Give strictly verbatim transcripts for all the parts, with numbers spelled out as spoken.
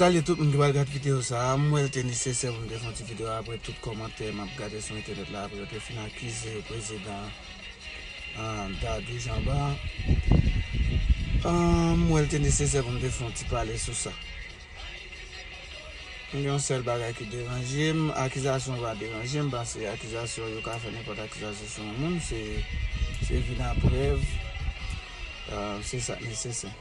Salye tout moun ki pral gad videyo sa a. M wè l te nesesè pou m te fè yon ti videyo apre tout kòmantè m ap gade sou entènèt la, apre yo te fin akize prezidan, ah, Dadou Jean Bart. Ah, m wè l te nesesè pou m te fè yon ti pale sou sa. M gen yon sèl bagay ki deranje m, akizasyon pa deranje m, paske akizasyon, yo ka fè nenpòt akizasyon sou yon moun, se, se vin a prèv, ah, se sa k nesesè.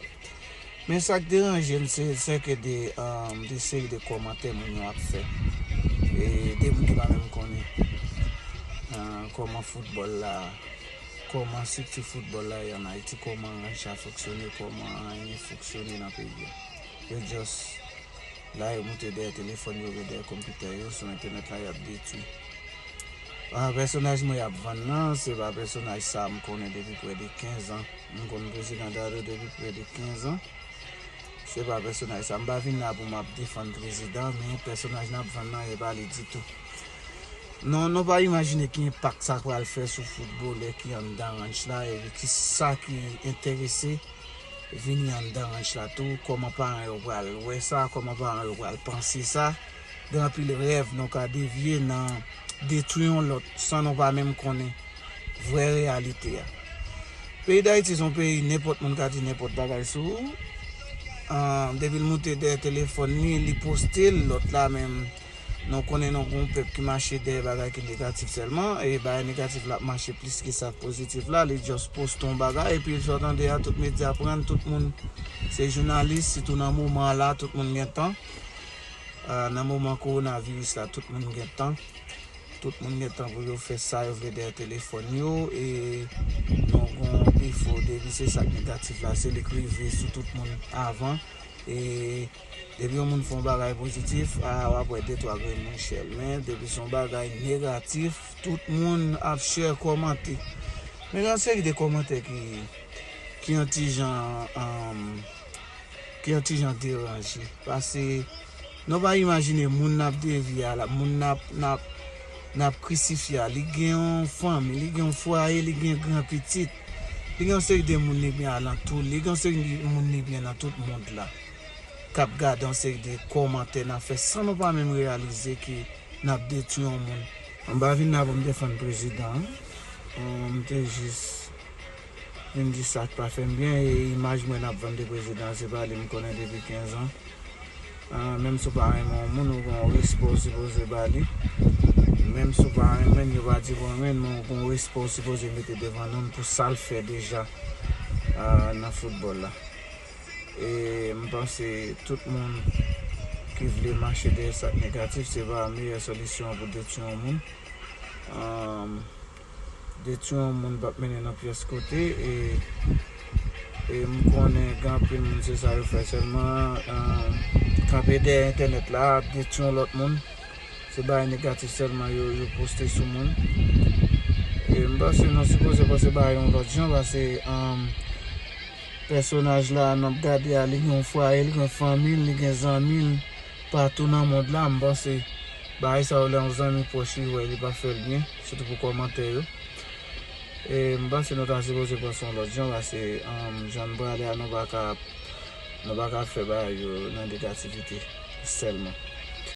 Men sa k deranje m, se, se ke de, um, de seri de kòmantè moun yo ap fè. E de moun ki pa menm konnen, uh, kòman foutbòl la, kòman estrikti foutbòl la ye ann Ayiti, kòman ranch la fonksyone, kòman anyen fonksyone nan peyi a. Yo just la, yo moute dèyè telefòn yo, yo dèyè konpitè yo, sou entènèt la, y ap detwi. Ah, pèsonaj mwen y ap vann nan, se pa pèsonaj sa a m konnen depi prè de kenz an. M konn prezidan Dadou depi prè de kenz an. Se pa pèsonaj sa. M pa vin la pou m ap defann prezidan, men pèsonaj n ap vann nan, e pa li ditou. Non, nou pa imajine ki enpak sa pral fè sou foutbolè ki anndan ranch la, epi ki sa ki enterese vini anndan ranch la tou, kòman paran yo pral wè sa, kòman paran yo pral panse sa. Gen anpil rèv nou ka devye nan detwi yon lòt san nou pa menm konnen vrè reyalite a. Peyi Dayiti se yon peyi nenpòt moun ka di nenpòt bagay sou ou. Ah, depi l moute dèyè telefòn li, li poste l, lòt la menm, nou konnen nou gon pèp ki mache dèyè bagay ki negatif sèlman, e bagay negatif la ap mache plis ke sa k pozitif la, li just poste yon bagay, epi sa w tande a, tout medya pran l, tout moun se jounalis, sitou nan moman an la, tout moun gen tan. Ah, nan moman kowonaviris la, tout moun gen tan. Tout moun gen tan pou yo fè sa yo vle dèyè telefòn yo, e nou gon defo, depi se sa k negatif la, se li k rive sou tout moun avan. E depi yon moun fè yon bagay pozitif, a, w ap wè de twa grenn moun share l. Men depi se yon bagay negatif, tout moun ap share, kòmante. Men gen yon seri de kòmantè ki, ki yon ti jan, um, ki yon ti jan deranje. Paske nou pa imajine moun n ap devye a la, moun n ap, n ap, n ap krisifye a, li gen yon fanmi, li gen yon fwaye, li gen gran pitit. Li gen yon seri de moun li byen alantou l, li gen yon seri de moun li byen nan tout mond la, k ap gade yon seri de kòmantè n ap fè san nou pa menm reyalize ke n ap detwi yon moun. M pa vin la pou m defann prezidan an. M te jis vin di sa k pa fè m byen, e imaj mwen n ap vann de prezidan an, se pa li m konnen depi kenz an. Ah, menm si w pa renmen yon moun, ou gen yon respè w sipoze ba li. Menm si w pa renmen l, yo pa di w renmen l, men ou gen yon respè w sipoze mete devan non l pou sa l fè deja, ah, nan foutbòl la. E m panse tout moun ki vle mache dèyè sa k negatif, se pa meyè solisyon an pou detwi yon moun. Ahn, detwi yon moun p ap mennen nan pyès kote, e, e m konnen gen anpil moun se sa yo fè sèlman, ahn, kanpe dèyè entènèt la, ap detwi yon lòt moun. Se bagay negatif sèlman yo, yo poste sou moun. E m panse nou sipoze panse bagay yon lòt jan, paske, ahn, pèsonaj la n ap gade a, li gen yon fwaye, li gen fanmi l, li gen zanmi l patou nan mond la. M panse bagay sa yo, lè yon zanmi pwòch li wè, li pa fè l byen, sitou pou kòmantè yo. E m panse nou ta sipoze panse yon lòt jan, paske, um, jan n prale a, nou pa ka, nou pa ka fè bagay yo nan negativite sèlman.